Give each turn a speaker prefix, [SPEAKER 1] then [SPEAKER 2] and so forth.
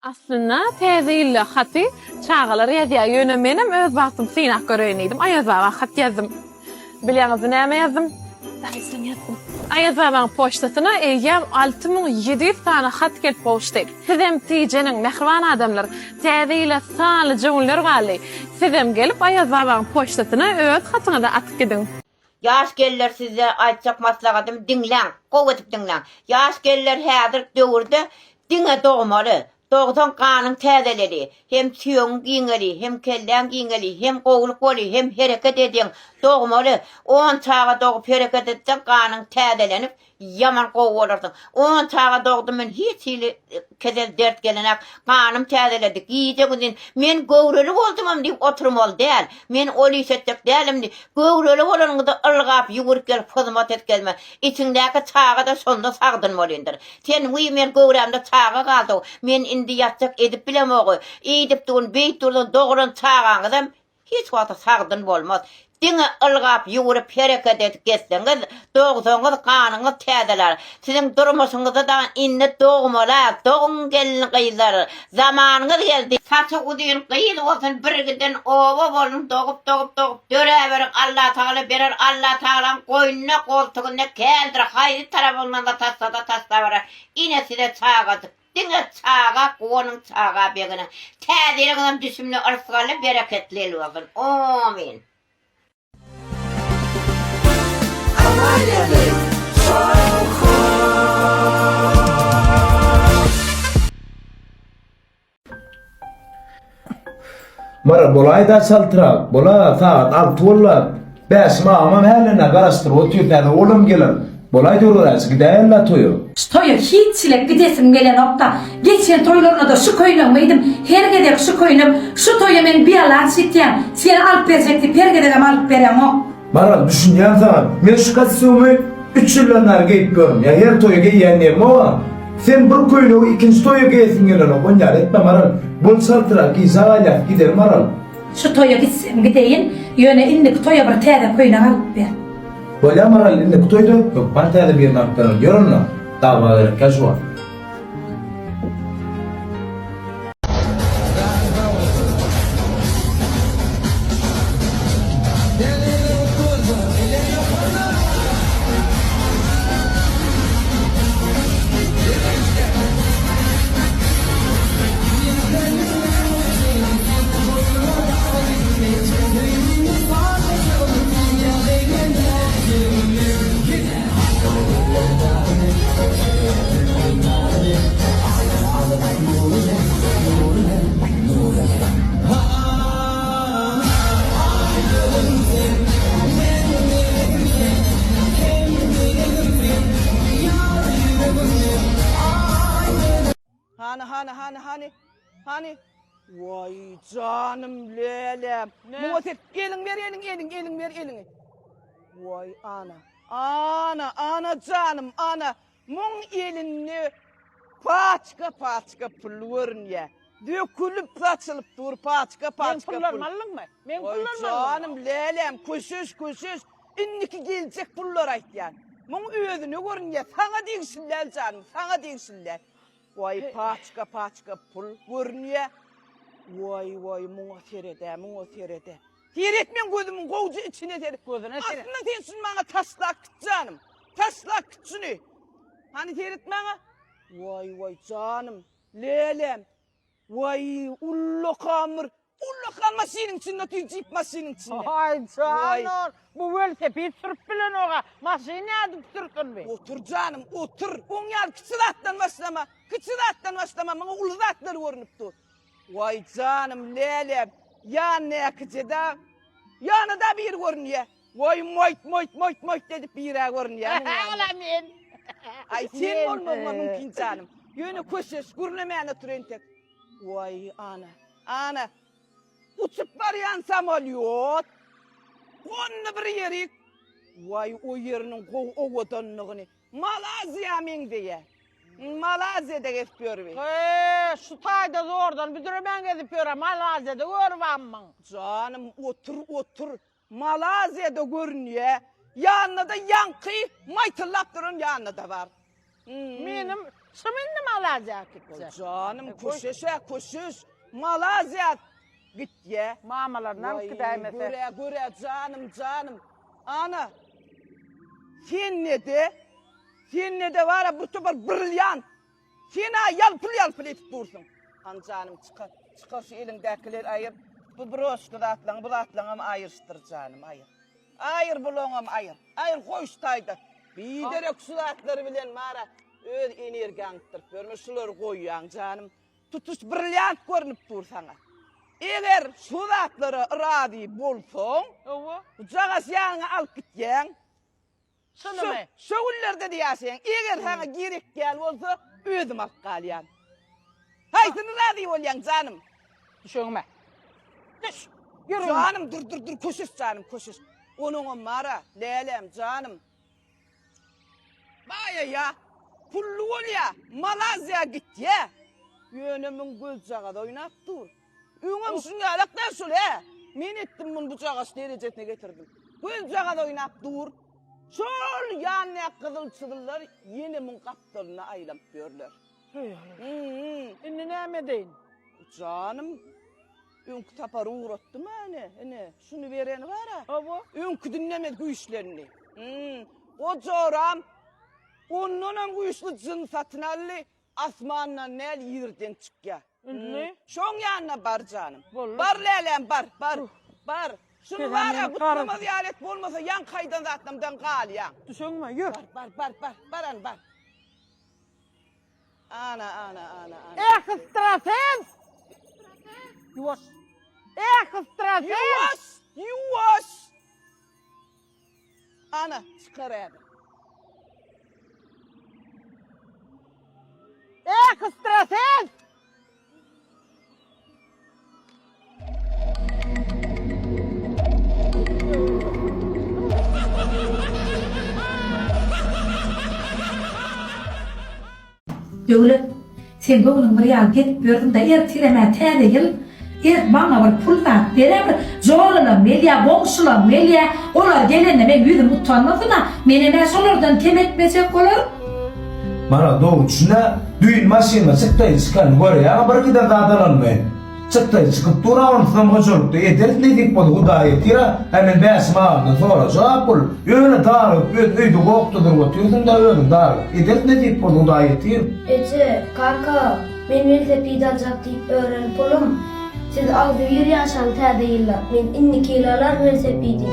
[SPEAKER 1] Aslynda täze ýylda haty çagalar ýazýar, ýöne menem öz bagtymy synap göreýin diýdim, Aýaz baba hat ýazdym. Bilýäňizmi näme ýazdym? Daýysam ýazdym. Aýaz babaň poçtasyna eýýäm 6700 sany hat gelip gowuşdy. Sizem tijeniň, mähriban adamlar, täze ýyla sanlyja günler galdy. Sizem gelip Aýaz babaň poçtasyna öz hatyňyzy atyp gidiň.
[SPEAKER 2] Ýaş gelinler sizde aýtjak maslahatymy diňläň, gowy edip diňläň. Ýaş gelinler häzirk döwürde diňe dogmaly. Dogsaň ganyň täzeleli, hem süýegiň giňeli, hem kelläň giňeli, hem gowulyk boly, hem hereket edýäň. Dogmaly. On çaga dogup hereket etseň ganyň täzelenip Ýaman gowy bolarsyň. On çaga dogdum men hiç hili kesel dert gelenak. Ganym täzeledi. Gije gündin men göwreli boldumam diýip oturmaly däl. Men ol iş etjek dälim diýip. Göwreli bolanyňda ylgap ýüwürip gelip hyzmat et gelme. Içiňdäki çaga-da şonda sagdyn bolyndyr. Sen wiý men göwrämde çaga galdy. Men indi ýatjak edip bilemogy. Eýdip durun beýdip durun dogran çagaňyzam Hiç wagta sagdyn bolmaz. Diňe ylgap, ýüwrüp, hereket edip gezseňiz, dogsaňyz, ganyňyz täzelär. Siziň durmuşyňyzda dagy indi dogmaly-a, doguň gelin-gyzlar. Zamanyňyz geldi. Saçy uzyn gyz bolsun, birgiden oba bolsun, dogup-dogup-dogup döräberiň, Allatagala berer, Allatagalaň goýnunda, goltugynda kändir, haýsy tarapyňdan-da taşlasa taşlaberer. Ine size çagajyk. Diňe çaga guwanyň çaga beginiň täze ýylyňyzam düşümli yrsgally bereketli ýyl bolsun Omyn.
[SPEAKER 3] Mara bolaýda çaltrak, bola sagat 6 boldy. Bäşim agamam hälene garaşdyryp otyr, täze olam geler. Bolaý döwreräçi gidäýeli-dä toýa.
[SPEAKER 4] Şu toýa hiç çilek gidesim gelenok-da. Geçen toýlaryna-da şu köýnegimi geýdim. Her gezek şu köýnek. Şu toýa men bialaç gitýän. Seni alyp berjek diýip her gezegem alyp bereňok.
[SPEAKER 3] Maral, düşünýän saňa. Men şu kostýumy üç ýyldan bäri geýip ýörün. Ýa her toýa geýýän diýemok-a. Sen bir köýnegi ikinji toýa geýesiň gelenok. Onýaly etme Maral. Bol çaltrak, gijä galýas. Gideli Maral.
[SPEAKER 4] Şu toýa gitsem gideýin, ýöne indiki toýa bir täze köýnek alyp ber.
[SPEAKER 3] Bolýa Maral, indiki toýda hökman täze birini alyp bererin. Ýör onda. Dawa gerekkä şu wagt.
[SPEAKER 5] Hany hany hany hany hany Waý janym lälem. Muňa sen eliň ber eliň eliň eliň ber eliňi. Waý ana. Ana ana janym ana. Muň elinde paçka paçka pul görünýä. Dökülip saçylyp dur paçka paçka pul.
[SPEAKER 6] Meň pullarymy aldyňmy? Meň
[SPEAKER 5] Waý
[SPEAKER 6] pullarymy aldyňmy?
[SPEAKER 5] janym lälem köşeş köşeş. Indiki geljek pullary aýtýan. Muň özüne görünýä. Saňa degişli däl janym saňa degişli däl. Waý paçka paçka pul görünýä. Waý waý muňa seredä muňa seredä. Seret meň gözümiň gowja içine seret.
[SPEAKER 6] Gözüne seret.
[SPEAKER 5] Aslynda sen şuny maňa taşlap git janym. Taşlap git şuny. Hany seret maňa. Waý waý janym. Lälem. Waý ullakan bir Ullakan maşynyň içinde otyr jip maşynyň içinde.
[SPEAKER 6] Aý jan bu welosiped sürüp bilenoga maşyn nädip sürsün bi.
[SPEAKER 5] Otur janym otur. Oň ýaly kiçi zatdan başlama. Kiçi zatdan başlama maňa uly zatlar görünip dur. Waý janym lälem ýanynäkije-de ýanyda biri görünýä. Waý moýt moýt moýt moýt edip birä görünýä.
[SPEAKER 6] Ola men.
[SPEAKER 5] Aý sen bolmagyňa mümkin janym. Ýöne köşeş gürlemän otur entek. Waý ana. Ana, uçup barýan samolýot. Gondy bir ýerik. Waý, o ýeriniň gowy owadanlygyny. Malaziýa meňzeýär. Malaziýada gezip ýör bi.
[SPEAKER 6] He, şu taýda zordan büdremän gezip ýör-ä, Malaziýada görübammyň.
[SPEAKER 5] Janym, otur, otur. Malaziýada görünýär. Ýanynda-da ýaňky maýtyllap duran ýanynda-da bar.
[SPEAKER 6] Menem. Şumy indi Malaziýa gitjek?
[SPEAKER 5] Janym köşeş-ä köşeş. Malaziýa gitýä.
[SPEAKER 6] Mamalarynam
[SPEAKER 5] Waý,
[SPEAKER 6] gidäýmese.
[SPEAKER 5] Görä, görä, janym, janym. Ana, sende-de, sende-de bar-a bir topar brilliant. Sen-ä ýalpyl-ýalpyl edip dursuň. Hany janym, çykar, çykar şu eliňdäkileri aýyr. Bu broşka zatlaryňy, bu zatlaryňam aýyryşdyr janym, aýyr. Aýyr bulaňam aýyr. Aýyr goý şu taýda. Biderek şu zatlary bilen bar-a öz energiýaňy gitdirip ýörme, şulary goýýaň janym. Tutuş brilliant görnüp dur saňa. Eger şu zatlara razy bolsaň,
[SPEAKER 6] Hawa.
[SPEAKER 5] bu jagaş ýanyňa alyp gitýäň.
[SPEAKER 6] Şunumy?
[SPEAKER 5] Şu günlerde-de ýaşaýaň. Eger saňa gerek däl bolsa, özüm alyp galýan. Haýsyny razy bolýaň, janym?
[SPEAKER 6] Düş öňüme. Düş. Ýör öňüme.
[SPEAKER 5] Janym, dur, dur, dur, köşeş janym, köşeş. Onuňam bar-a, läläm, janym. Baýaýa, pully bolýa, Malaziýa gitýä. Ýöne muň gözjagazy oýnap dur. Öňem şuň ýalak däl şul, hä? Men etdim muny bujagaş derejesine getirdim. Gözjagaz oýnap dur. Şol ýanýak gyzyl-çyzyllar ýene muň gapdalynda aýlanyp ýörler.
[SPEAKER 6] Indi näme edeýin?
[SPEAKER 5] Janym, öňki sapar ugratdym-a ine, ine, şuny bereni bar-a.
[SPEAKER 6] Hawa.
[SPEAKER 5] Öňküdindenem güýçlendi. Gojaram ondanam güýçli jyn satyn aldy. Asmandan däl, ýerden çykýar.
[SPEAKER 6] Indi?
[SPEAKER 5] Şoň ýanyna bar janym.
[SPEAKER 6] Boldy.
[SPEAKER 5] Bar läläm, bar, bar, bar. Şuny bar-a, gutlamaz ýaly et, bolmasa ýaňky aýdan zatlarymdan galýaň.
[SPEAKER 6] Düşeňmi? Ýör.
[SPEAKER 5] Bar, bar, bar, bar, bar hany, bar. Ana, ana, ana, ana.
[SPEAKER 6] Ekstrasens! Ýuwaş. Ekstrasens!
[SPEAKER 5] Ýuwaş, ýuwaş! Ana, çykar häzir.
[SPEAKER 6] Ekstrasens!
[SPEAKER 4] Döwlet, sen göwnüň bir ýaly gezip ýörsüň-dä, ertirem-ä täze ýyl, ert maňa bir pul zat ber-ä bir, joralaň gelýä, goňşulaň gelýä, olar gelende meň ýüzüm utanmasyn-a, menem-ä şolardan kem etmejek bolaryn.
[SPEAKER 3] Maral dogry düşünä, düýn maşynda çykdaýy çykanyny görýäňä bir giden zat alanymy. Çykdaýy çykyp dur-a onsuzam hojalykda ederis nesip bolsa Hudaý ýetir-a, hä men Bäşim agamdan sorajak bol, ýöne darygyp öz öýde gokda durup otyrsyň-da özüň darygyp ederis nesip bolsa Hudaý ýetir.
[SPEAKER 7] Eje, kaka, men welosiped aljak diýip ören pulum, siz agzybir ýaşaň täze ýylda, men indiki ýyl alaryn welosipedi.